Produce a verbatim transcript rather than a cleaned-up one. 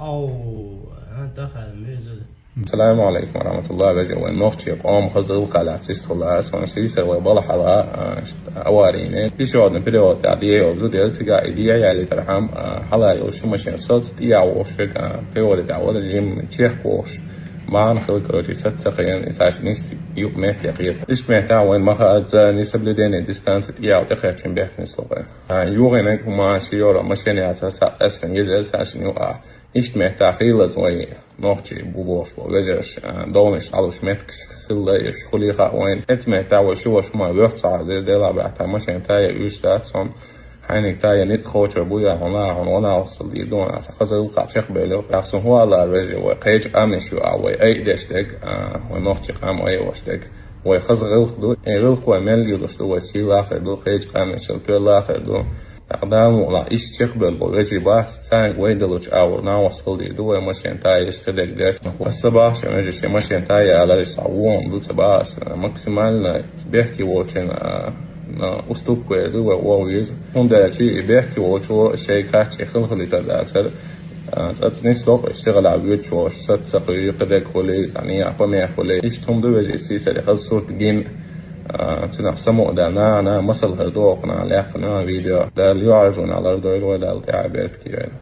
Ау, а, даха мезу. Саламу алейкум ва рахматуллахи, вежарий. Вай нохчий къам хаза гӀулакха лаьцача иштта хилла, ас ван сийсара вай балха хьала, а, аварийни. Пешеходный переходе тӀа де йолчу дера цига и де ялийтархьама, а, хьала йолчу машина соц тӀе а вохуш верг, а, переходе тӀа вара жим чехка вохуш. Бахьана хила, короче, саца ца кхиъна, и цхьа шинна юкъ метте кхета. Иштта метте вайн ма хаьа, за несоблюдение дистанции тӀе а тӀекхаьччина бехканис ло вай. А, юхинарг хӀума ши йора машина яцара, цхьа къаьстина езара цхьа шина юкъа. Иштта метта хилаза вай нохчий бу бохуш болу вежарш, а, довнаш Ӏалуш меттигаш хилла, еш хуьлий хаьа вайн. Эцу метта вай ши ваша хӀума воьху ца хьазира, делахь баьхта машина тая уьш дац хьуна. Хьайниг тая ницкъ кхочур бу, я хьуна, хьуна ванахь сал дийр ду, аса хаза гӀулакха чекхбевлла. Тахсан хӀума лара вежарий, вай кхечу къаьмнаш ю а, вай айдеш дерг, а, вай нохчий къам айваш дерг. Вай хаза гӀулакх ду, и гӀулакх вай мел йолуш ду, вай сийлахар ду, кхечу къаьмнашал тоьллахар ду. ТӀаккха Дала мукъалахь, иштта чекхбевлла болу вежарий бац, царниг вай далучу агӀор нахвас хала дийр ду, вай машина тая еш хи дерг деш. Аса бахча вежарий, шен машина тая алар, иштта вон ду ца бахас, максимально бехке волчун, а, на уступку эр ду, вай оха веза. ХӀунда аьлча и бехке волчо шайн кхаччӀе хала хилийтар дацара. А, цӀа ца нисло, ши гӀала воьдуш волуш, саца ца кхуьй, кхидерг хуьлий, цхьа нехан помех хуьлий. Иштта хӀума ду вежарий, сийсара хаза сурт гин, а, цунах самукъадаьлла, нана, масал хир ду оха нана лаьхкина видео. Дала юьхьӀаьржо нах лардойла вай, Дала тӀаьхье беркате йойла.